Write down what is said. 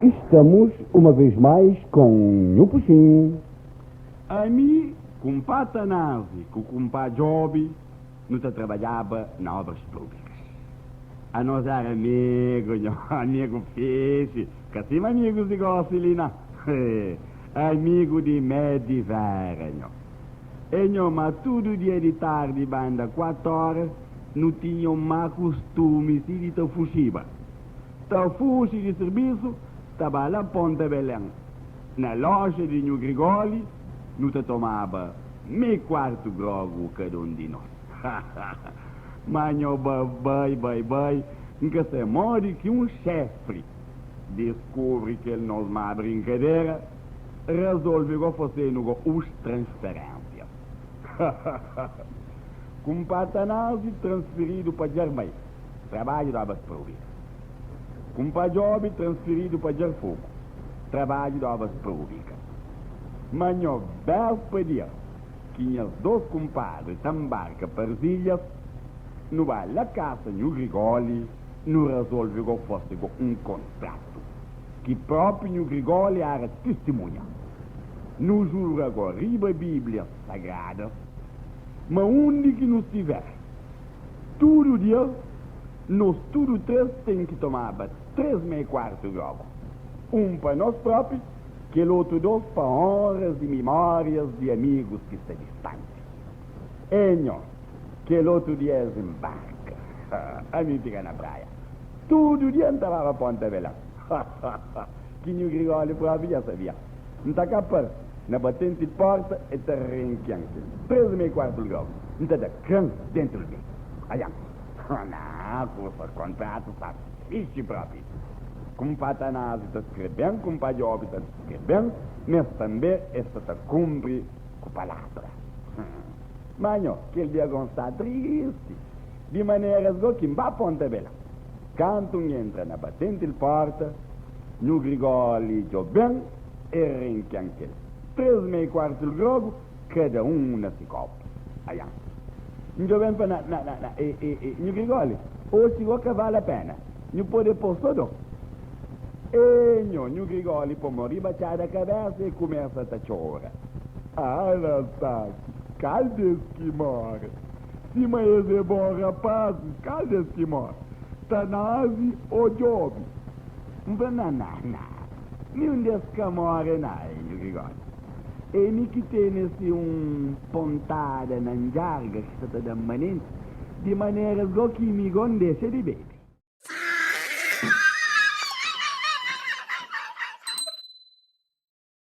Estamos, uma vez mais, com Nhu Puxin. Ami, kunpá Tanazi ku kunpá Djobi, nu ta trabadjaba na obras públikas. Anos éra amigu, nho, amigu fixi, ka sima amigus di gósi li, na. Amigu di mé di vera, nho. E nho, ma tudu dia di tardi banda kuatu óra, nu tinha un má kustumi si di ta fuxiba. Ta fuxi di sirbisu, ta ba la Ponta Belen. Na loja di Nhu Grigoli, nu ta tomaba mei kuartu grogu kada un di nos. Ma nho ba bai, bai, bai, N ka sai modi ki un xefri diskubri kel nos má brinkadera, razolve go fasenu go us transferensias. Kumpa Tanazi transfiridu pa Djarmai. Trabadju di obras públikas. Kumpa Djobi transfiridu pa Djarfogu. Trabadju di obras públikas. Ma nho béspa dia ki nhas dos kumpadri ta nbarka pa Arzilhas, nu ba la kasa Nhu Grigoli, nu razolve go fase go un kontratu ki propi Nhu Grigoli éra tistimunha. Nu jura go riba Bíblias Sagradas ma undi ki nu stiver, Tudu dia, nos tudu três ten ki tomaba três mei kuartu grogu, un pa nos própi, kel otu dôs pa onras i mimórias di amigus ki sta distanti. E nho, kel otu dia es nbarka, ami N fika na praia. Tudu dia N ta baba Ponta Belén. Ki nhu Grigóliu própi dja sabia. N ta ka parse na batenti porta e ta renkian kel 3 i mei kuartu grogu N ta da kran dentu di mi Ayan Na kusa kontratu sta fixi propi Kumpa Tanazi ta skreben kumpa Djobi ta skreben Mes tanbe es sta ta kunpri ku palabra Ma nho kel dia gon sta tristi Di maneras go ki N ba Ponta Bela Kantu N entra na batenti porta Nhu Grigóli djoben e renkian kel 3 mei kuartu grogu kada un na si kopu. Aian. N djoben pa na na na na e e e Nhu Grigóli, oxi go ka vale a pena, nhu pode po so do. E nho Nhu Grigóli po mo riba txada kabesa e kumesa ta txora. Ala saki, kal des ki more? Sima es e bon rapazis, kal des ki more? Tanazi o djobi? N fla, Na, na, na, niun des ka more na, Nhu Grigóli. É mi ki tene si un pontada na njarga ki sa ta da-m manenti, di maneras go ki mi go N dexa di bebe.